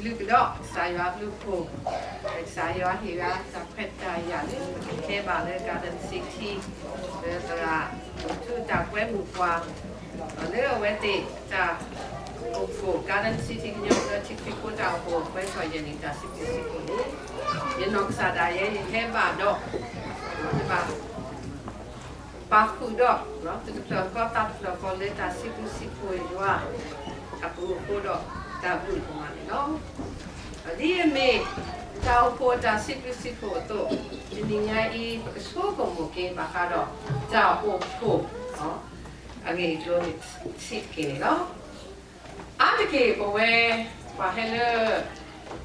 လုၢ်ကဒီးကစၢ်ယွၤအဘျုးအဖှိၣ်, ကစၢ်ယွၤဟ့ၣ်ဂၤတၢ်ခွဲးတၢ်ယာ်လၢ ပကဟဲဘၣ်လၢ Garden City လၢသရၣ်ဒိၣ်ထူအတၢ်ကွဲမုာ်ပှၤ လၢအဝဲသ့ၣ်တၢ်အိၣ်ဖှိၣ် Garden City ကညီဘျၢထံခရံာ်ဖိတၢ်အိၣ်ဖှိၣ် အကွဲးထီၣ်ယဲၢ်နံၣ်တၢ်စံးဘျုးစံးဖှိၣ်န့ၣ်, ယနီၢ်ကစၢ်ဒၣ်ယဲ ယဟဲဘၣ်ဒီး ယဘၣ် ပာ်ဃုာ်ဒီး သူၣ်တဖျၢၣ်ဃီသးတဖျၢၣ်ဃီလၢတၢ်စံးဘျုးစံးဖှိၣ်ယွၤ အပူၤအဃိဒီးတၢ်ဘျုးဒိၣ်မးန့ၣ်လီၤ. ဒ်အမ့ၢ်တၢ်အိၣ်ဖှိၣ်အတၢ်စံးဘျုးစံးဖှိၣ်အသိး, တနံၤညါအံၤ ပကဆိကမိၣ်က့ၤဘၣ်ဃးဒီး တၢ်အိၣ်ဖှိၣ် အဂ့ၢ်အကျိၤန့ၣ် စံးတက့ၢ်န့ၣ်လီၤ. အါတက့ၢ်ပဝဲ ပှၤဟဲလၢ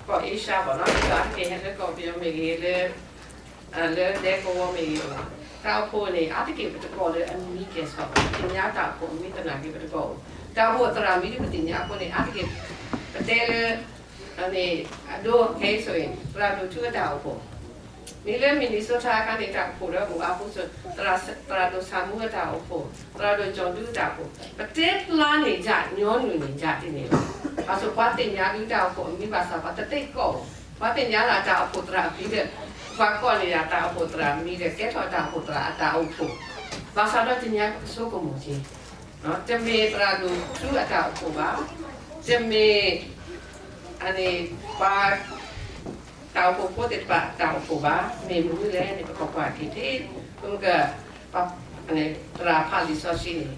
ကီၢ်အ့ရှါဘၣ်နီၤ, အါတက့ၢ်ဟဲလၢကီၢ်ပယီၤမ့ၢ်ဂ့ၤ, လၢ လၢဒဲကဝီၤမ့ၢ်ဂ့ၤလီၤ, တၢ်အိၣ်ဖှိၣ်န့ၣ် အါတက့ၢ်ပတကိးလၢအမံကဲၣ်ဆိး, ပသ့ၣ်ညါတၢ်အိၣ်ဖှိၣ်အမံသနာ်က့ ပတကိးအိၣ်, တၢ်အိၣ်ဖှိၣ်သရၣ်မံဒ်ပသ့ၣ်ညါအဃိန့ၣ် အါတက့ၢ် ပတဲလၢ အဒိ ခဲအံၤဆိၣ်ဂ့ၤ သရၣ်ဒိၣ်ထူအတၢ်အိၣ်ဖှိၣ်, မ့ၢ်လၢ Minnesota အခါန့ၣ် တၢ်အိၣ်ဖှိၣ်လၢအအိၣ်အါပူၤဆိၣ် သရၣ်ဒိၣ်ဆၣ်မူအတၢ်အိၣ်ဖှိၣ်, သရၣ်ဒိၣ်ကၠီၣ်ဒူအတၢ်အိၣ်ဖှိၣ်, ပတဲဖျါန့ၢ်ဒၣ်ညီနုၢ်န့ၢ်ဒၣ်ဒ်န့ၣ်လီၤ. ဘၣ်ဆၣ်ပှၤသ့ၣ်ညါဒုတၢ်အိၣ်ဖှိၣ်အမံဘၣ်ဆၣ် ပှၤတသ့ၣ်ကိး, ပှၤသ့ၣ်ညါလၢတၢ်အိၣ်ဖှိၣ်သရၣ်အမံဒီး ပှၤကိးန့ၢ်ဒၣ်တၢ်အိၣ်ဖှိၣ်သရၣ်အမံဒီး ကဲထီၣ်တၢ်အိၣ်ဖှိၣ်သရၣ်အတၢ်အိၣ်ဖှိၣ်, ဘၣ်ဆၣ်ဒီးတနံၤညါပကဆိကမိၣ်က့ၤ တမ့ၢ်သရၣ်ဒိၣ်ထူအတၢ်အိၣ်ဖှိၣ်ဘၣ်, တမ့ၢ် အန့ၣ် ပှၤ တၢ်အိၣ်ဖှိၣ်ဖိသ့ၣ်တဖၣ်အတၢ်အိၣ်ဖှိၣ်ဘၣ်, မ့ၢ်မနုၤလဲၣ်န့ၣ် ပကကွၢ်က့ၤဖဲ ပမ့ၢ်က သရၣ်ဖးလံာ်စီဆှံန့ၣ်,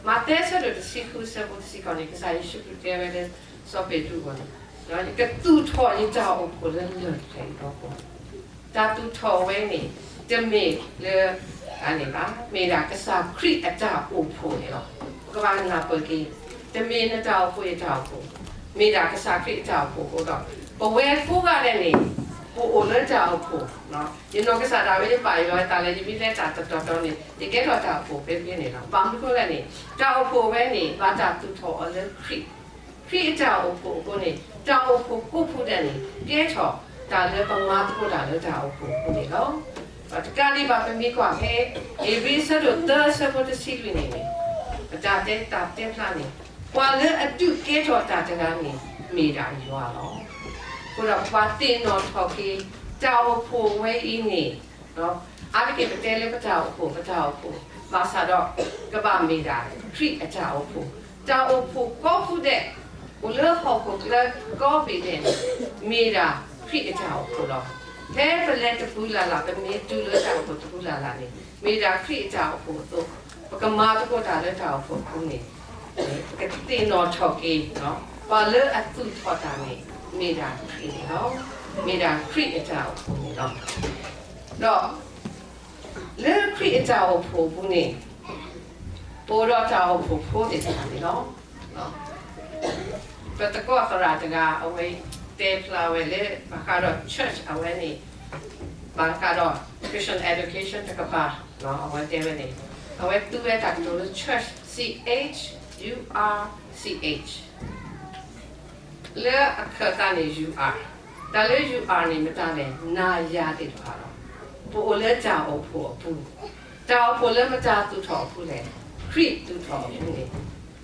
မးသဲအဆၢဒိၣ်တဆံဃုအဆၢဖိတဆံဃိးန့ၣ် ကစၢ်ယ့ၣ်ၡူးခရံာ်တဲဝဲလၢ စီၤပ့းတရူးအဂီၢ်န့ၣ်, ယကသူၣ်ထီၣ်ယတၢ်အိၣ်ဖှိၣ်လၢလၢၢ်တဖျၢၣ်အံၤအဖီခိၣ်, တၢ်သူၣ်ထီၣ်ဝဲန့ၣ် တမ့ၢ်လၢ အန့ၣ်ဘၣ်, မ့ၢ်ဒၣ်ကစၢ်ခရံာ်အတၢ်အိၣ်ဖှိၣ်န့ၣ်လီၤ. ပကဘၣ်နၢ်ပၢၢ်က့ၤ, တမ့ၢ်နတၢ်အိၣ်ဖှိၣ်ယတၢ်အိၣ်ဖှိၣ်, မ့ၢ်ဒၣ်ကစၢ်ခရံာ်အတၢ်အိၣ်ဖှိၣ်အဃိဒီး ပဝဲကိးဂၤဒဲးန့ၣ် ပအိၣ်လၢတၢ်အိၣ်ဖှိၣ်, ယနီၢ်ကစၢ်ဒၣ်ဝဲယဘၣ်ယွၤအသးလၢ ယမ့ၢ်လဲၤတၢ်တတီၤတီၤန့ၣ် ယကဲထီၣ်တၢ်အိၣ်ဖှိၣ်ဖဲဖဲန့ၣ်လီၤ. ဘၣ်မနုၤအဃိလဲၣ်န့ၣ် တၢ်အိၣ်ဖှိၣ်ဝဲန့ၣ် ဘၣ်တၢ်သူၣ်ထီၣ်အီၤလၢခရံာ် ခရံာ်အတၢ်အိၣ်ဖှိၣ်အဃိန့ၣ် တၢ်အိၣ်ဖှိၣ်ကိးဖုဒဲးန့ၣ် ကဲထီၣ်တၢ်လၢပမၤသကိးတၢ်လၢတၢ်အိၣ်ဖှိၣ်အဃိန့ၣ်လီၤ. ဒီးတကးဒံးဘၣ် ပမ့ၢ်ကွၢ်ဖဲ ဧ့ၤဘြံၤအဆၢဒိၣ်သၢအဆၢဖိတဆံလွံၢ်န့ၣ်န့ၣ်, ပတၢ်တဲတၢ်တဲဖျါန့ၣ်, ပှၤလၢအဒုးကဲထီၣ်တၢ်တဂၤန့ၣ် မ့ၢ်ဒၣ်ယွၤလီၤ. အဃိဒီးပှၤသ့ၣ်နီၣ်ထီၣ်က့ၤ တၢ်အိၣ်ဖှိၣ်ဝဲအံၤန့ၣ် အါတက့ၢ်ပတဲလၢပတၢ်အိၣ်ဖှိၣ် ပတၢ်အိၣ်ဖှိၣ်, ဘၣ်ဆၣ်ဒီး ကဘၣ်မ့ၢ်ဒၣ်ခရံာ်အတၢ်အိၣ်ဖှိၣ်, တၢ်အိၣ်ဖှိၣ်ကိးဖုဒဲး အိၣ်လၢဟီၣ်ခိၣ်ချၢကိးဘ့ၣ်ဒဲးန့ၣ် မ့ၢ်ဒၣ်ခရံာ်အတၢ်အိၣ်ဖှိၣ်လီၤ. ဖဲပလဲၤတပူၤလၢ်လၢ် ပမ့ၢ်တုၤလၢတၢ်အိၣ်ဖှိၣ်တပူၤလၢ်လၢ်န့ၣ် မ့ၢ်ဒၣ်ခရံာ်အတၢ်အိၣ်ဖှိၣ်အသိး ပကမၤသကိးတၢ်လၢတၢ်အိၣ်ဖှိၣ်အပူၤန့ၣ် ပကသ့ၣ်နီၣ်ထီၣ်က့ၤ ပှၤလၢအသူၣ်ထီၣ်တၢ်န့ၣ် မ့ၢ်ဒၣ်ခရံာ်န့ၣ်လီၤ. မ့ၢ်ဒၣ်ခရံာ်အတၢ်အိၣ်ဖှိၣ်န့ၣ်လီၤ. ဒီး လၢခရံာ်အတၢ်အိၣ်ဖှိၣ်အပူၤန့ၣ် ပအိၣ်ဒီးတၢ်အိၣ်ဖှိၣ်ဖိသ့ၣ်တဖၣ်န့ၣ်လီၤ. ပသကိးသရၣ်တဂၤ အဝဲတဲဖျါဝဲလၢ ဘၣ်ဃးဒီး church အဝဲန့ၣ် ဘၣ်ဃးဒီး Christian education တကပၤ အဝဲတဲဝဲန့ၣ် အဝဲသူဝဲတၢ်ကတိၤလၢ church, C H U R C H လၢအခၢၣ်သးန့ၣ် you are, တၢ်လၢ you are န့ၣ် မတၤလဲၣ်, နၤယၤသ့ၣ်တဖၣ်လီၤ. ပအိၣ်လၢတၢ်အိၣ်ဖှိၣ်အပူၤ, တၢ်အိၣ်ဖှိၣ်လၢမတၤသူၣ်ထီၣ်အပူၤလဲၣ်, ခရံာ်သူၣ်ထီၣ်အပူၤန့ၣ်,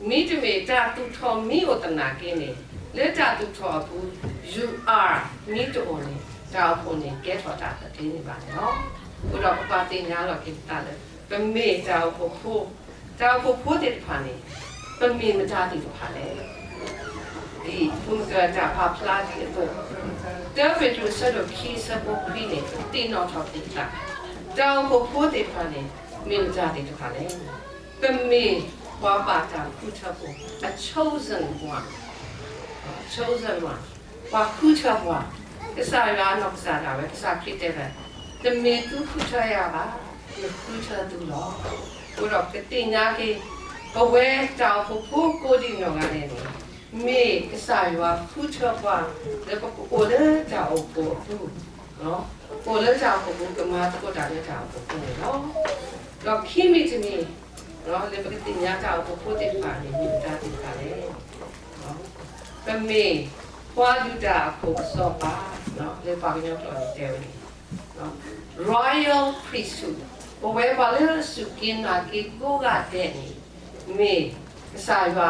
မ့တမ့ၢ်တၢ်သူၣ်ထီၣ်မ့ၢ်အိၣ်သနာ်က့န့ၣ်, လၢတၢ်သူၣ်ထီၣ်အပူၤ you are မ့ၢ်တအိၣ်န့ၣ် တၢ်အိၣ်ဖှိၣ်န့ၣ် ကဲထီၣ်တၢ်သဘျ့န့ၣ်ဘၣ်န့ၣ်လီၤ. အဃိဒီးပဘၣ်သ့ၣ်ညါလီၤက့ၤပသးလၢ ပမ့ၢ်တၢ်အိၣ်ဖှိၣ်ဖိ, တၢ်အိၣ်ဖှိၣ်ဖိသ့ၣ်တဖၣ်န့ၣ် ပမ့ၢ်မတၤသ့ၣ်တဖၣ်လဲၣ်. ဒ်ပမ့ၢ်တၢ်ဖးဖျါဒ်အသိး, တၢပ့းတရူးအဆၢဒိၣ်ခံအဆၢဖိခွံန့ၣ် ပသ့ၣ်နီၣ်ထီၣ်က့ၤပသး, တၢ်အိၣ်ဖှိၣ်ဖိသ့ၣ်တဖၣ်န့ၣ် မ့ၢ်မတၤသ့ၣ်တဖၣ်လဲၣ်. ပမ့ၢ်ပှၤဘၣ်တၢ်ဃုထၢဖိ, a chosen one, chosen one, ပှၤဃုထၢပှၤ, ကစၢ်ယွၤအနီၢ်ကစၢ်ဒၣ်ဝဲ ကစၢ်ခရံာ်တဲဝဲ, တမ့ၢ်သုဃုထၢယၤဘၣ်, ယဃုထၢသုလီၤ. အဃိဒီးပကသ့ၣ်ညါက့ၤ, ပဝဲတၢ်အိၣ်ဖှိၣ်ဖိကိးဒံးနီၢ်ဂၤဒဲးန့ၣ် မ့ၢ်ကစၢ်ယွၤဃုထၢပှၤ လၢပကအိၣ်လၢတၢ်အိၣ်ဖှိၣ်အပူၤ, အိၣ်လၢတၢ်အိၣ်ဖှိၣ်အပူၤ ကမၤသကိးတၢ်လၢတၢ်အိၣ်ဖှိၣ်အပူၤန့ၣ်လီၤ. ဒီးခံမံၤတမံၤ လၢပကသ့ၣ်ညါတၢ်အိၣ်ဖှိၣ်ဖိသ့ၣ်တဖၣ်န့ၣ် မ့ၢ်မတၤသ့ၣ်တဖၣ်လဲၣ်. ပမ့ၢ်ပှၤလုၢ်တၢ်အခိၣ်အစီၤပၤ, လၢပှၤကညီကျိာ်န့ၣ်တဲဝဲန့ၣ် royal priesthood, ပဝဲပှၤလၢအစူၢ်က့ၤနာ်က့ၤကိးဂၤဒဲးန့ၣ် မ့ၢ်ကစၢ်ယွၤ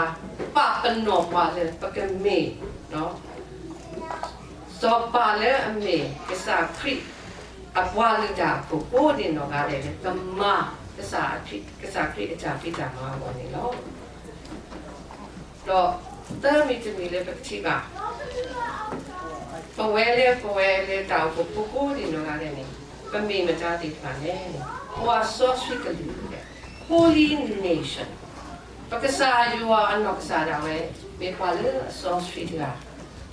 ပာ်ပနီၣ်ပှၤလၢပကမ့ၢ် royal priesthood, စီၤပၤလၢအမ့ၢ်ကစၢ်ခရံာ်အပှၤလုၢ်တၢ်အခိၣ်ကိးဒံးနီၢ်ဂၤဒဲးန့ၣ် ကမၤကစၢ်ခရံာ်အတၢ်ဖံးတၢ်မၤအဂီၢ်န့ၣ်လီၤ. ဒီးသၢမံၤတမံၤလၢပကထံၣ်ဘၣ် ပဝဲလၢပဝဲလၢတၢ်အိၣ်ဖှိၣ်ဖိကိးဒံးနီၢ်ဂၤဒဲးန့ၣ် ပမ့ၢ်မတၤသ့ၣ်တဖၣ်လဲၣ်န့ၣ် ပှၤစီဆှံကလုာ် holy nation, ပကစၢ်ယွၤအနီၢ်ကစၢ်ဒၣ်ဝဲ မ့ၢ်ပှၤလၢအစီဆှံတဂၤ,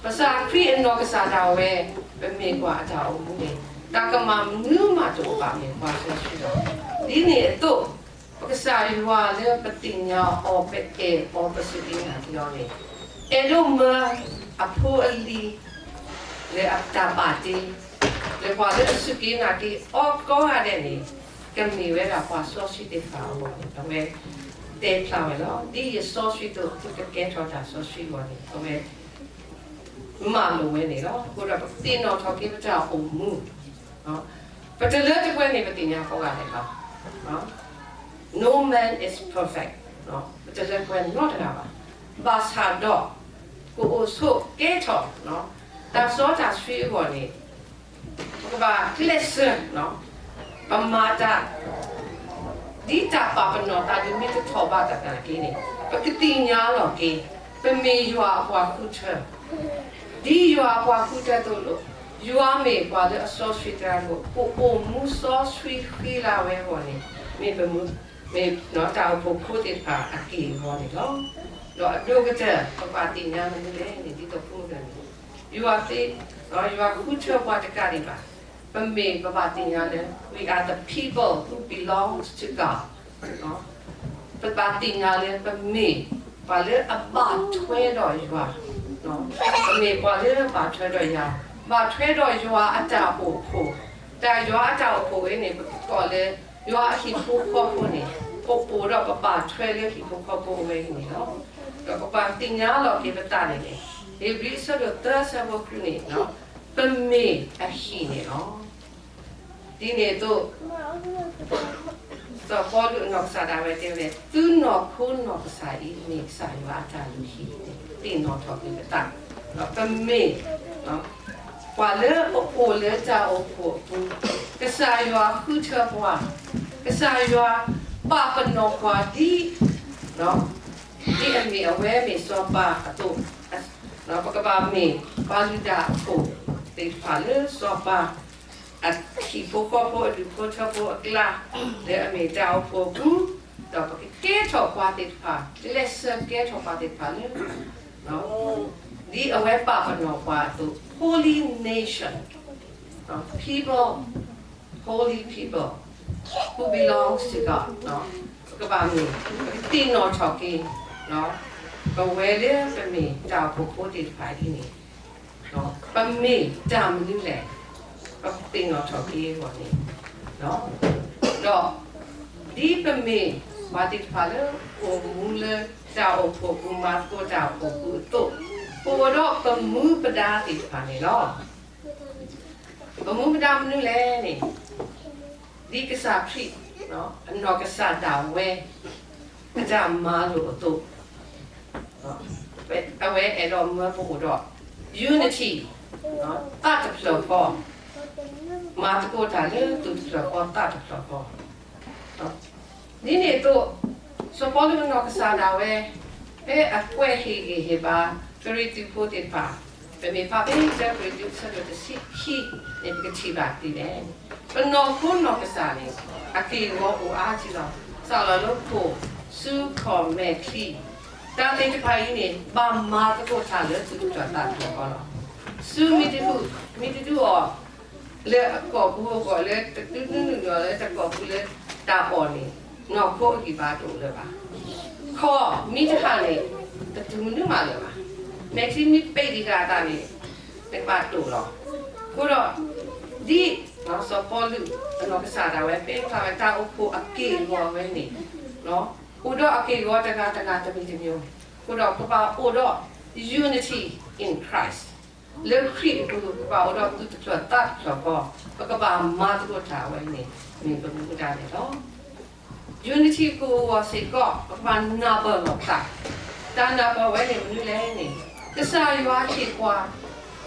ပကစၢ်ခရံာ်အနီၢ်ကစၢ်ဒၣ်ဝဲ ပမ့ၢ်ပှၤအတၢ်အိၣ်မူန့ၣ် တၢ်ကမၣ်မနုၤမးတအိၣ်ဘၣ် မ့ၢ်ပှၤစီဆှံလီၤ. ဒ်န့ၣ်အသိး ပကစၢ်ယွၤလၢပသ့ၣ်ညါအီၤ ပအဲၣ်အီၤ ပစူၢ်က့ၤနာ်က့ၤအီၤန့ၣ် အဲၣ်ဒိးမၢအဖိအလံၤ လၢအတၢ်ဘၣ်တ့ လၢပှၤလၢအစူၢ်က့ၤနာ်က့ၤအီၤကိးဂၤဒဲးန့ၣ် ကမ့ၢ်ဝဲဒၣ်ပှၤစီဆှံသ့ၣ်တဖၣ်အဂီၢ်န့ၣ် အဝဲတဲဖျါဝဲလီၤ. ဒ်ယစီဆှံအသိး သုကကဲထီၣ်တၢ်စီဆှံအဂီၢ်န့ၣ် အဝဲ မၤလိာ်ဝဲန့ၣ်လီၤ. အဃိဒီးပသ့ၣ်နီၣ်ထီၣ်က့ၤပတၢ်အိၣ်မူ ပတလၢတပှဲၤန့ၣ် ပသ့ၣ်ညါကိးဂၤဒဲးလီၤ. No man is perfect, ပတလၢတပှဲၤနီတဂၤဘၣ်. ဘၣ်ဆၣ်ဒီး ကအိၣ်ဆိးကဲထီၣ် တၢ်စီတၢ်ဆှံအဂီၢ်န့ၣ် ပကဘၣ်ကျဲးစၢး ပမၤတၢ် ဒ်တၢ်ပာ်ပနီၣ်သးဒ်မ့ၢ်တထီၣ်ဘးသနာ်က့န့ၣ် ပကသ့ၣ်ညါလီၤက့ၤ ပမ့ၢ်ယွၤအပှၤဃုထၢ ဒ်ယွၤအပှၤဃုထၢသိးလိာ် ယွၤမ့ၢ်ပှၤလၢအစီဆှံတဂၤအဃိ ပအိၣ်မူစီဆှံဃံလၤဝဲအဂီၢ်န့ၣ် မ့ၢ်ပမူ မ့ၢ်တၢ်အိၣ်ဖှိၣ်ဖိသ့ၣ်တဖၣ်အက့ၢ်အဂီၤန့ၣ်လီၤ. ဒီးအဒိၣ်ကတၢၢ် ပဘၣ်သ့ၣ်ညါမနုၤလဲၣ်န့ၣ် ဒ်သိးဖိမုၣ်န့ၣ် ယွၤသ့ ယွၤဃုထၢပှၤတကးဒံးဘၣ်. ပမ့ၢ်ပဘၣ်သ့ၣ်ညါလၢ we are the people who belongs to God. ပဘၣ်သ့ၣ်ညါလၢပမ့ၢ်ပှၤလၢအဘၣ်ထွဲဒီးယွၤ, ပမ့ၢ်ပှၤလၢအဘၣ်ထွဲဒီးယွၤ, ဘၣ်ထွဲဒီးယွၤအတၢ်အိၣ်ဖှိၣ်, တၢ်ယွၤအတၢ်အိၣ်ဖှိၣ်ဝဲန့ၣ် ပကကိးလၢ ယွၤအဟံၣ်ဖိဃီဖိန့ၣ် ပအိၣ်ဒီးပဘၣ်ထွဲလၢဟံၣ်ဖိဃီဖိအဝဲအံၤန့ၣ်လီၤ. ဒီးပဘၣ်သ့ၣ်ညါလီၤက့ၤပသးန့ၣ်န့ၣ် ဧ့ၤဘြံၤအဆၢဒိၣ်သၢအဆၢဖိဃုန့ၣ် ပမ့ၢ်အဟံၣ်န့ၣ်လီၤ. ဒ်န့ၣ်အသိး စီၤပီလူးအနီၢ်ကစၢ်ဒၣ်ဝဲတဲဝဲ သုနီၢ်ခိနီၢ်ကစၢ်အံၤ မ့ၢ်ကစၢ်ယွၤအတၢ်လုၢ်ဟံၣ်န့ၣ် သ့ၣ်နီၣ်ထီၣ်က့ၤပသး, ဒီးပမ့ၢ် ပှၤလၢပအိၣ်လၢတၢ်အိၣ်ဖှိၣ်အပူၤ, ကစၢ်ယွၤဃုထၢပှၤ, ကစၢ်ယွၤပာ်ပနီၣ်ပှၤဒ် ဒ်အမ့ၢ်အဝဲမ့ၢ်စီၤပၤအသိး, ပကဘၣ်မ့ၢ်ပှၤလုၢ်တၢ်အခိၣ်သ့ၣ်တဖၣ်လၢစီၤပၤ အဟံၣ်ဖိဃီဖိအဒူၣ်ဖိထၢဖိအကျါ လၢအမ့ၢ်တၢ်အိၣ်ဖှိၣ်အပူၤ, ဒီးပကကဲထီၣ်ပှၤသ့ၣ်တဖၣ်, ကျဲးစၢးကဲထီၣ်ပှၤသ့ၣ်တဖၣ်လၢ ဒ်အဝဲပာ်ပနီၣ်ပှၤအသိး, holy nation, people, holy people who belongs to God, ပကဘၣ်မ့ၢ် ပကသ့ၣ်နီၣ်ထီၣ်က့ၤ ပဝဲလၢပမ့ၢ်တၢ်အိၣ်ဖှိၣ်ဖိသ့ၣ်တဖၣ်အံၤန့ၣ် ပမ့ၢ်တၢ်မနုၤလဲၣ်, ပသ့ၣ်နီၣ်ထီၣ်က့ၤအဂီၢ်န့ၣ်, ဒီး ဒ်ပမ့ၢ်ပှၤသ့ၣ်တဖၣ်လၢအိၣ်မူလၢတၢ်အိၣ်ဖှိၣ်ပူၤ မၤသကိးတၢ်အိၣ်ဖှိၣ်ပူၤအသိး, ပအိၣ်ဒီးပမူပဒါသ့ၣ်တဖၣ်န့ၣ်လီၤ. ပမူပဒါမနုၤလဲၣ်န့ၣ်, ဒ်ကစၢ်ခရံာ် အနီၢ်ကစၢ်ဒၣ်ဝဲ အတၢ်မၤလိာ်အသိး, အဝဲအဲၣ်ဒိးမၢပအိၣ်ဒီး unity, သးတဖျၢၣ်ဃီ, မၤသကိးတၢ်လၢသူၣ်တဖျၢၣ်ဃီသးတဖျၢၣ်ဃီ ဒ်န့ၣ်အသိး, စီၤပီလူးအနီၢ်ကစၢ်ဒၣ်ဝဲ ဖဲအကွဲးဟ့ၣ်ဂံၢ်ဟ့ၣ်ဘါ ကရံၣ်သူးဖိသ့ၣ်တဖၣ်, ပမ့ၢ်ဖးဖဲကရံၣ်သူးအဆၢဒိၣ်တဆံခံန့ၣ် ပကထံၣ်ဘၣ်ဒ်လဲၣ်န့ၣ်, ပနီၢ်ခိနီၢ်ကစၢ်န့ၣ် အက့ၢ်အဂီၤအိၣ်အါကံလီၤ. စးလီၤလၢခိၣ်, စူၤခီၣ်မဲာ်ချံ, တၢ်သ့ၣ်တဖၣ်အံၤန့ၣ် ဘၣ်မၤသကိးတၢ်လၢသူၣ်တဖျၢၣ်သးတဖျၢၣ်ဃီလီၤ. စူၤမ့ၢ်တဒူၣ်, မ့ၢ်တဒူၣ်အီၤ လၢအကိာ်ပူၤအဂီၢ် လၢတဒူၣ်နုၢ်နုၢ်အီၤလၢတကိာ်ပူၤလၢတၢ်အီၣ်န့ၣ် နီၢ်ခိအဂံၢ်ဘါတအိၣ်လၢၤဘၣ်. ခီၣ်မ့ၢ်တဟးန့ၣ် တတုၤမနုၤမးလၢၤဘၣ်. မဲာ်ချံမ့ၢ်ပ့းတဂၤအသးန့ၣ် နကဘၣ်တိာ်လီၤ. အဃိဒီး ဒ်စီၤပီလူးအနီၢ်ကစၢ်ဒၣ်ဝဲ ဖဲဖျါဝဲတၢ်အိၣ်ဖှိၣ်အက့ၢ်အဂီၤဝဲန့ၣ် အိၣ်ဒီးအက့ၢ်အဂီၤတဂၤတဂၤတမံၤတမံၤ, အဃိဒီးပဘၣ်အိၣ်ဒီး unity in Christ, လၢခရံာ်အပူၤ ပကဘၣ်အိၣ်ဒီးသူၣ်တဖျၢၣ်သးတဖျၢၣ်ဃီ, ပကဘၣ်မၤသကိးတၢ်ဝဲန့ၣ် မ့ၢ်ပမူပဒါန့ၣ်လီၤ. unity ကအိၣ်အဂီၢ်စ့ၢ်ကီး ပကဘၣ်နၢ်ပၢၢ်လိာ်ပသး, တၢ်နၢ်ပၢၢ်ဝဲန့ၣ်မနုၤလဲၣ်န့ၣ်, ကစၢ်ယွၤဟ့ၣ်ပှၤ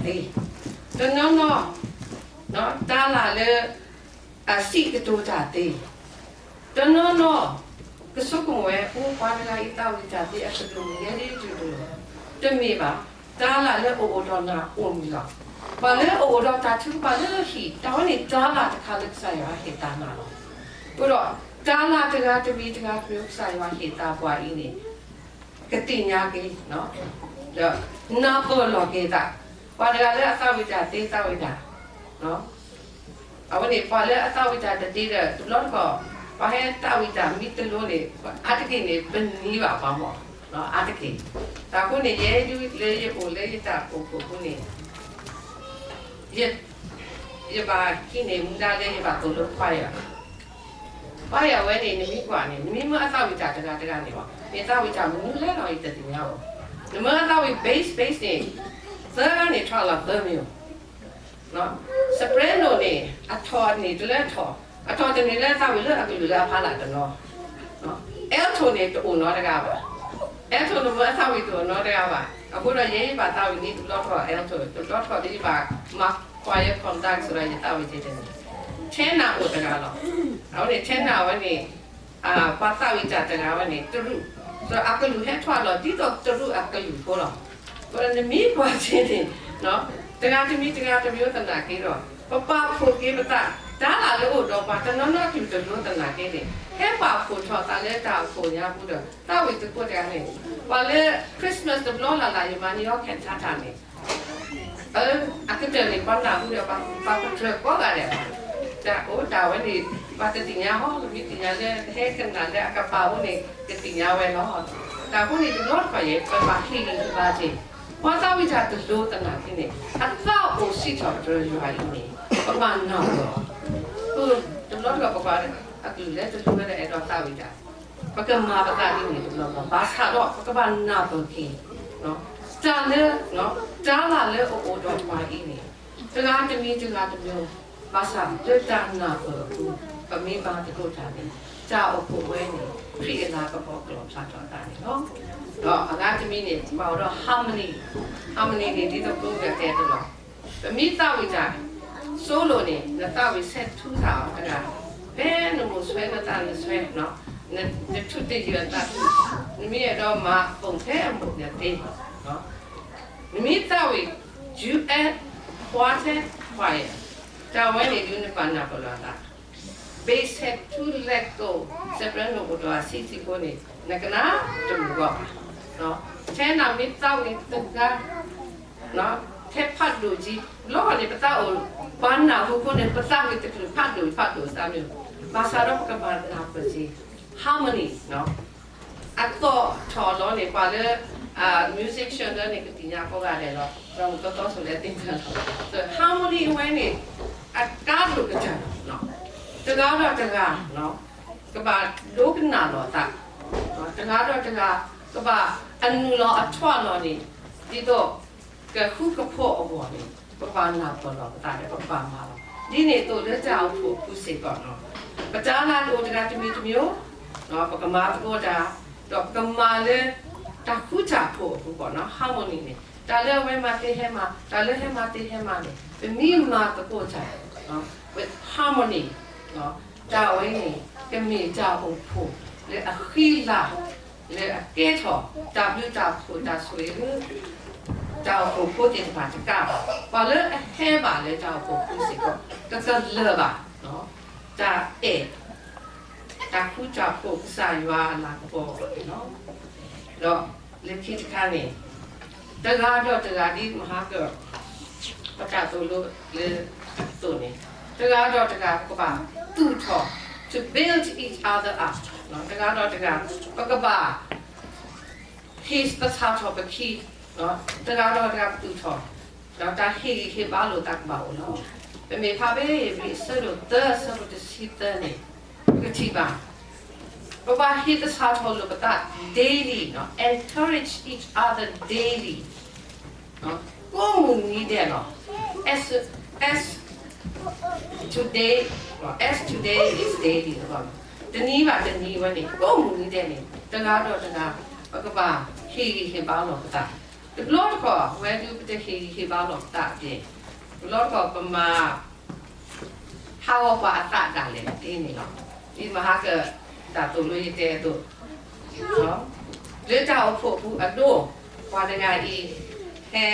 တၢ်လၢအသးဝံၣ်တၢ်သ့, တနီၤနီၤ တၢ်လၢအစံးကတိၤတၢ်သ့, တနီၤနီၤ ကဆိကမိၣ်ဝဲအိၣ်ပှၤတဂၤအံၤသးဝံၣ်တၢ်သ့အကလုၢ်န့ၣ် ယဲဒ်တဒိၣ်, တမ့ၢ်ဘၣ်, တၢ်လၢအအိၣ်ဒီးနၤအိၣ်န့ၣ်လီၤ. ပှၤလၢအအိၣ်ဒီးတၢ်ထုကဖၣ်လၢဟံၣ် တၢ်ဝဲန့ၣ်တၢ်လၢတခါလၢကစၢ်ယွၤဟ့ၣ်သးနၤလီၤ. အဃိဒီး တၢ်လၢတဂၤတမံၤတဂၤတမံၤကစၢ်ယွၤဟ့ၣ်သးပှၤအံၤန့ၣ် ကသ့ၣ်ညါက့ၤ ဒီးနၢ်ပၢၢ်လီၤက့ၤသး, ပှၤတဂၤလၢအသးဝံၣ်တၢ်သ့သးဝံၣ်တၢ်, အဝဲန့ၣ် ပှၤလၢအသးဝံၣ်တၢ်တသ့ဒီး တဘျီတခီၣ် ပှၤဟဲသးဝံၣ်တၢ်မ့ၢ်တလိၤန့ၣ် အါတက့ၢ်န့ၣ် ပနံၤဘၣ်ပှၤမီၢ်, အါတက့ၢ်, တၢ်အဃိန့ၣ် ယဲဒၣ်လၢယအိၣ်လၢယတၢ်အိၣ်ဖှိၣ်အဃိန့ၣ် ယဘၣ်ဟံးန့ၢ်မူဒါလၢယဘၣ်သိၣ်လိ choir, choir ဝဲန့ၣ် နမ့ၢ်ကွၢ်န့ၣ် နမ့ၢ်မၢအသးဝံၣ်တၢ်တဂၤတဂၤန့ၣ်ဘၣ်, မ့ၢ်သးဝံၣ်တၢ်မနုၤလဲၣ်လီၤ ယတသ့ၣ်ညါဘၣ်. နမၢအသးဝံၣ် bass bass န့ၣ် သၢဂၤန့ၣ် ထီၣ်လီၤသၢမံၤ, soprano န့ၣ် အထီၣ်န့ၣ်တလၢထီၣ်, အထီၣ်တန့ၢ်လၢသးဝံၣ်လၢအကလုၢ်လၢအဖီလာ်တနီၤ, alto န့ၣ် တအိၣ်နီတဂၤဘၣ်, alto နမၢအသးဝံၣ်တအိၣ်နီတဂၤဘၣ်. အဃိဒီးယဲယဘၣ်သးဝံၣ်န့ၣ် တဘျီထီၣ် alto တဘျီထီၣ်ဒီးယဘၣ်မၤ choir conduct စ့ၢ်ဒီးယသးဝံၣ်တန့ၢ်, tenor အိၣ်တဂၤလီၤ. အဝဲန့ၣ် tenor ဝဲန့ၣ် ပှၤသးဝံၣ်တၢ်တဂၤဝဲန့ၣ် တရူး, ဒီးအကလုၢ်ဟဲထီၣ်လီၤဒ်သိးတရူးအကလုၢ်ဖိလီၤ. အဃိဒီးနမ့ၢ်ကွၢ်က့ၤန့ၣ် တဂၤတမံၤတဂၤတမံၤသနာ်က့ဒီး ပပာ်ဖှိၣ်က့ၤပသး, တၢ်လၢအအိၣ်ဒီးပှၤတနီၤနီၤကလုၢ်တလိၤသနာ်က့န့ၣ် ဟဲပာ်ဖှိၣ်ထီၣ်သးလၢတၢ်အိၣ်ဖှိၣ်ညါပူၤဒီး သးဝံၣ်သကိးတဂၤန့ၣ်, ပှၤလၢ Christmas တဘျီလၢ်လၢ် ယမၤန့ၢ်အီၤ cantata န့ၣ် အကတၢၢ်န့ၣ် ပှၤနၢ်ဟူဒီး ပှၤပတြၢၤကိးဂၤဒဲးဘၣ်. တၢ်အိၣ်တၢ်ဝဲန့ၣ် ပှၤတသ့ၣ်ညါဟီ, ပမ့ၢ်သ့ၣ်ညါလၢဟဲကနၣ်လၢအကပၤအိၣ်န့ၣ် ကသ့ၣ်ညါဝဲလီၤ. တၢ်အဃိန့ၣ် တဘျီတခီၣ်ယဲ ပဘၣ်ဟ့ၣ်ဂံၢ်ဟ့ၣ်ဘါက့ၤ ပှၤသးဝံၣ်တၢ်တလိၤသနာ်က့န့ၣ် အသးအိၣ်စံးထီၣ်ပတြၢၤယွၤအံၤန့ၣ် ပဘၣ်နၢ်ပၢၢ်အီၤ. တဘျီတခီၣ်ပကွၢ်လၢ အကလုၢ်လၢတလိၤဝဲဒီးအဲၣ်ဒိးသးဝံၣ်တၢ် ပကမၤပသးဒ်န့ၣ်တဘျီဘျီ, ဘၣ်ဆၣ်ဒီးပကဘၣ်နၢ်ပၢၢ်က့ၤ တၢ်လၢ တၢ်လၢအအိၣ်ဒီးပှၤအံၤန့ၣ် တဂၤတမံၤတဂၤတမံၤ, ဘၣ်ဆၣ်လၢတၢ်နၢ်ပၢၢ်အပူၤ ပမ့ၢ်မၤသကိးတၢ်န့ၣ် တၢ်အိၣ်ဖှိၣ်ဝဲန့ၣ် ခရံာ်အလၤကပီၤကလီၣ်ဖျါထီၣ်အသးန့ၣ်လီၤ. ဒီးအဂၤတမံၤန့ၣ် ပာ်အီၤဒီး harmony, harmony န့ၣ် ဒ်သိးပကတဲတလီၤ ပမ့ၢ်သးဝံၣ်တၢ် solo န့ၣ် နသးဝံၣ်ဆဲးထူသးအီၤတဂၤ, ဖဲနမိၣ်ဆွဲနသးနဆွဲ, နထူၣ်တယုၢ်အသးထူၣ်, နမ့ၢ်အဲၣ်ဒိးမၤပိာ်ဖဲအမိၢ်နသ့, နမ့ၢ်သးဝံၣ် duet, quartet, choir, တၢ်ဝဲန့ၣ်ဒုးနဘၣ်နၢ်ပၢၢ်လီၤအသး, bass ဆဲးထူ လက်ကို soprano အိၣ်ဒီးအဆံးဆံးဖိန့ၣ် နကနၣ်တမုာ်ဘၣ်ဘၣ်. ထဲနၤမ့ၢ်သးဝံၣ်တဂၤ ထဲဖးဒိၣ်ကံ, လီၤဂာ်န့ၣ် ပသးအိၣ် ပှၤနၢ်ဟူဖိန့ၣ် ပသးဝံၣ်တကလုာ်ဖးဒိၣ်ဖးဒိၣ်သးမ့ၢ်, ဘၣ်ဆၣ်ဒီးပကဘၣ်နၢ်ပၢၢ်က့ၤ harmony, အသီၣ်ထီၣ်လီၤန့ၣ် ပှၤလၢ musician လၢန့ၣ် ကသ့ၣ်ညါကိးဂၤဒဲးလီၤ, ဒီးမုၢ်ကသီဆိၣ်လၢသ့ၣ်ညါလီၤ. harmony အဝဲန့ၣ် အကါဒိၣ်ကတၢၢ်, တဂၤဒီးတဂၤ ကဘၣ်ဒိကနၣ်လီၤသး, တဂၤဒီးတဂၤ ကဘၣ်အနုာ်လီၤအထွးလီၤန့ၣ်, ဒ်သိး ကဃူကဖိးအဂီၢ်န့ၣ် ပကဘၣ်နၢ်ပၢၢ်လီၤပသးဒီးပကဘၣ်မၤလီၤ. ဒ်န့ၣ်အသိးလၢတၢ်အိၣ်ဖှိၣ်အပူၤစ့ၢ်ကီး, ပတၢ်လၢတအိၣ်တဂၤတမံၤတမံၤ, ပကမၤသကိးတၢ်, ဒီးပကမၤလၢ တၢ်ဃူတၢ်ဖိးအပူၤ harmony န့ၣ်, တၢ်လၢအဝဲမၤသ့ဟဲမၤ, တၢ်လၢဟဲမၤသ့ဟဲမၤန့ၣ် ပမ့ၢ်မၤသကိးတၢ် with harmony, တၢ်ဝဲန့ၣ် ကမ့ၢ်တၢ်အိၣ်ဖှိၣ်လၢအဃံလၤ, လၢအကဲထီၣ် တၢ်ဘျုးတၢ်ဖှိၣ်တၢ်ဆိၣ်ဂ့ၤလၢ တၢ်အိၣ်ဖှိၣ်ဖိသ့ၣ်တဖၣ်တကးဘၣ်, ပှၤလၢအဟဲဘၣ်လၢတၢ်အိၣ်ဖှိၣ်ဖိစ့ၢ်ကီး ကကလၢာ်ဘၣ် တၢ်အဲၣ် တၢ်ဃူတၢ်ဖိးကစၢ်ယွၤအလၤကပီၤန့ၣ်လီၤ. ဒီးလၢခံတခါန့ၣ် တဂၤဒီးတဂၤဒ်မဟါက ပတၢ်သိၣ်လိလၢအသိးန့ၣ်, တဂၤဒီးတဂၤပကဘၣ်သူၣ်ထီၣ် to build each other up, တဂၤဒီးတဂၤ ပကဘၣ် ဟ့ၣ်သဆၣ်ထီၣ်ပခံ, တဂၤဒီးတဂၤပသူၣ်ထီၣ်, ဒီးတၢ်ဟ့ၣ်ဂံၢ်ဟ့ၣ်ဘါလိာ်သးကဘၣ်အိၣ်လီၤ. ပမ့ၢ်ဖးဖဲဧ့ၤဘြံၤအဆၢဒိၣ်သၢအဆၢဖိတဆံသၢန့ၣ် ပကထံၣ်ဘၣ် ပဘၣ်ဟ့ၣ်သဆၣ်ထီၣ်လိာ်ပသး daily, encourage each other daily, ကိးမုၢ်နံၤဒဲးလီၤ. as, as today, as today is daily အဂီၢ်န့ၣ်, တနံၤဘၣ်တနံၤဝဲန့ၣ် ကိးမုၢ်နံၤဒဲးန့ၣ် တဂၤဒီးတဂၤ ပကဘၣ်ဟ့ၣ်ဂံၢ်ဟ့ၣ်ဘါလီၤပသး. တဘျီတခီၣ် ဝဲဒၣ်ပတဟ့ၣ်ဂံၢ်ဟ့ၣ်ဘါလီၤပသးအဂီၢ်, တဘျီတခီၣ်ပမၤ ဟးဂီၤပှၤအသးဒၣ်လဲာ်သ့န့ၣ်လီၤ. ဒ်မဟါကတၢ်သိၣ်လိယတဲအသိး, လၢတၢ်အိၣ်ဖှိၣ်ပူၤအဒိ, ပှၤတဂၤအံၤ ဟဲ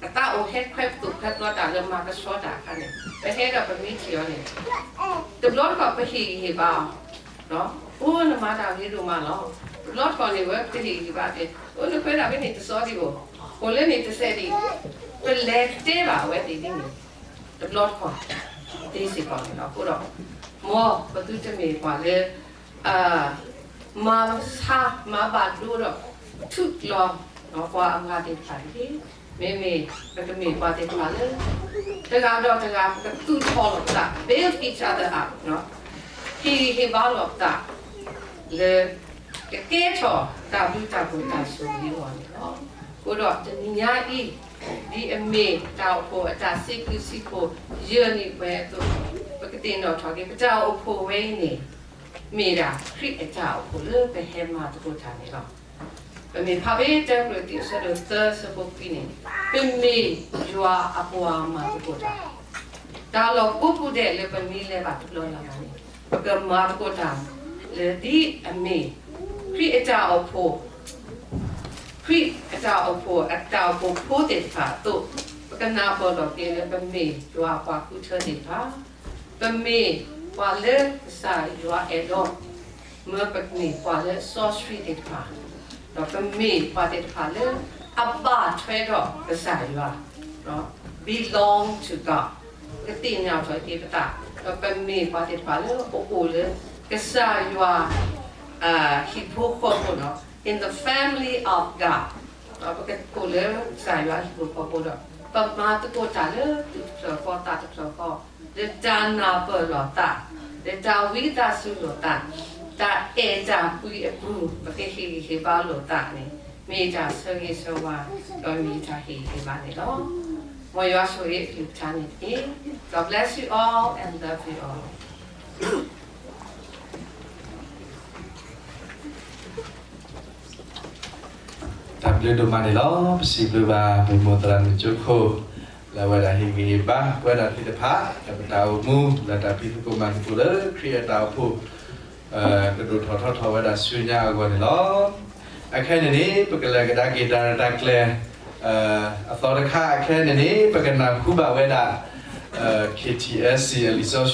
အသးအိၣ်ဟဲခွဲးသိၣ်ခွဲးသီတၢ်လၢမၤကဆှီတၢ်အခါန့ၣ် ပဟဲဒီးပမ့ၢ်ထံၣ်အီၤန့ၣ်, တဘျီတခီၣ်ပဟ့ၣ်ဂံၢ်ဟ့ၣ်ဘါအီၤ, အိ နမၤတၢ်ဂ့ၤဒိၣ်မးလီၤ. တဘျီတခီၣ်န့ၣ် ဝဲပဟ့ၣ်ဂံၢ်ဟ့ၣ်ဘါသ့, အိ နခွဲးတၢ်ဖဲန့ၣ်တစီဒံးဘၣ်, အိ လၢန့ၣ်တစဲးဒံး, ပလဲၤတဲဘၣ်အဝဲသ့ၣ်ဒ်န့ၣ် တဘျီတခီၣ်သ့စ့ၢ်ကီးန့ၣ်လီၤ. အဃိဒီး မ်ပသုတမ့ၢ်ပှၤလၢ မၤဆါမၤဘၣ်ဒိဒီး ထူးလီၤပှၤအဂၤသ့ၣ်တဖၣ်တဂ့ၤ. မ့မ့ၢ်ပကမ့ၢ်ပှၤသ့ၣ်တဖၣ်လၢ တဂၤဒီးတဂၤ ပကသူၣ်ထီၣ်လိာ်ပသး build each other up, ဟ့ၣ်ဂံၢ်ဟ့ၣ်ဘါလိာ်ပသး လၢ ကကဲထီၣ်တၢ်ဘျုးတၢ်ဖှိၣ်တၢ်ဆိၣ်ဂ့ၤအဂီၢ်န့ၣ်လီၤ. အဃိဒီးတနံၤညါအံၤ ဒ်အမ့ၢ်တၢ်အိၣ်ဖှိၣ်အတၢ်စံးဘျုးစံးဖှိၣ်ယဲၢ်နံၣ်ပှဲၤအသိး, ပကသ့ၣ်နီၣ်ထီၣ်က့ၤ ပတၢ်အိၣ်ဖှိၣ်ဝဲအံၤန့ၣ် မ့ၢ်ဒၣ်ခရံာ်အတၢ်အိၣ်ဖှိၣ်လၢပဟဲမၤသကိးတၢ်န့ၣ်လီၤ. ပမ့ၢ်ဖးဖဲတၢကရံၣ်သူးအဆၢဒိၣ်သၢအဆၢဖိခွံန့ၣ်, ပမ့ၢ်ယွၤအပှၤမၤသကိးတၢ်, တၢ်လီၢ်ကိးပူၤဒဲးလၢပမ့ၢ်လဲၤဘၣ်တဘျီလၢ်လၢ်န့ၣ် ပကမၤသကိးတၢ်လၢဒ်အမ့ၢ် ခရံာ်အတၢ်အိၣ်ဖှိၣ် ခရံာ်အတၢ်အိၣ်ဖှိၣ် အတၢ်အိၣ်ဖှိၣ်ဖိသ့ၣ်တဖၣ်အသိး, ပကနၢ်ပၢၢ်လီၤက့ၤလၢပမ့ၢ်ယွၤအပှၤဃုထၢသ့ၣ်တဖၣ်, ပမ့ၢ်ပှၤလၢကစၢ်ယွၤအဲၣ်ဒိး, မ့ၢ်ပမ့ၢ်ပှၤလၢစီဆှံသ့ၣ်တဖၣ်, ဒီးပမ့ၢ်ပှၤသ့ၣ်တဖၣ်လၢအဘၣ်ထွဲဒီးကစၢ်ယွၤ, belong to God, ပကသ့ၣ်နီၣ်ထီၣ်က့ၤပသး, ဒီးပမ့ၢ်ပှၤသ့ၣ်တဖၣ်လၢအအိၣ်လၢကစၢ်ယွၤ ဟံၣ်ဖိဃီဖိန့ၣ်, in the family of God, ဒီးပကအိၣ်လၢကစၢ်ယွၤဟံၣ်ဖိဃီဖိဒီး ပမၤသကိးတၢ်လၢသူၣ်တဖျၢၣ်ဃီသးတဖျၢၣ်ဃီ, လၢတၢ်နၢ်ပၢၢ်လိာ်သး, လၢတၢ်ဝံသးစူၤလိာ်သး, တၢ်အဲၣ်တၢ်ကွံအပူၤ ပကဟ့ၣ်ဂံၢ်ဟ့ၣ်ဘါလိာ်သးန့ၣ် မ့ၢ်တၢ်ဆၢဂ့ၤဆၢဝါ, ဒီးမ့ၢ်တၢ်ဟ့ၣ်ဂံၢ်ဟ့ၣ်ဘါန့ၣ်လီၤ. မ်ယွၤဆိၣ်ဂ့ၤအကလုၢ်ကထါန့ၣ်တက့ၢ်. God bless you all and love you all. တၢ်ဘျုးဒိၣ်မးန့ၣ်လီၤ. ပစံးဘျုးဘၣ် ပမိၢ်သရၣ်မုၣ်ကၠိခိၣ် လၢအဝဲဒၣ်ဟ့ၣ်ဂံၢ်ဟ့ၣ်ဘါ ပဝဲဒၣ်သ့ၣ်တဖၣ် ဒီးပတၢ်အိၣ်မူ လၢတၢ်ဖံးသကိးမၤသကိးလၢခရံာ်အတၢ်အိၣ်ဖှိၣ် ကဒိၣ်ထီၣ်ထီထီၣ်ဝဲဒၣ်ဆူညါအဂီၢ်န့ၣ်လီၤ. အခဲအံၤန့ၣ်န့ၣ် ပကလဲၤကဒါက့ၤတၢ်ရဲၣ်တၢ်ကျဲၤ အသီတခါ အခဲအံၤန့ၣ်န့ၣ် ပကနၢ်ဟူဘၣ်ဝဲဒၣ် K T S C အလံာ်စီဆှံ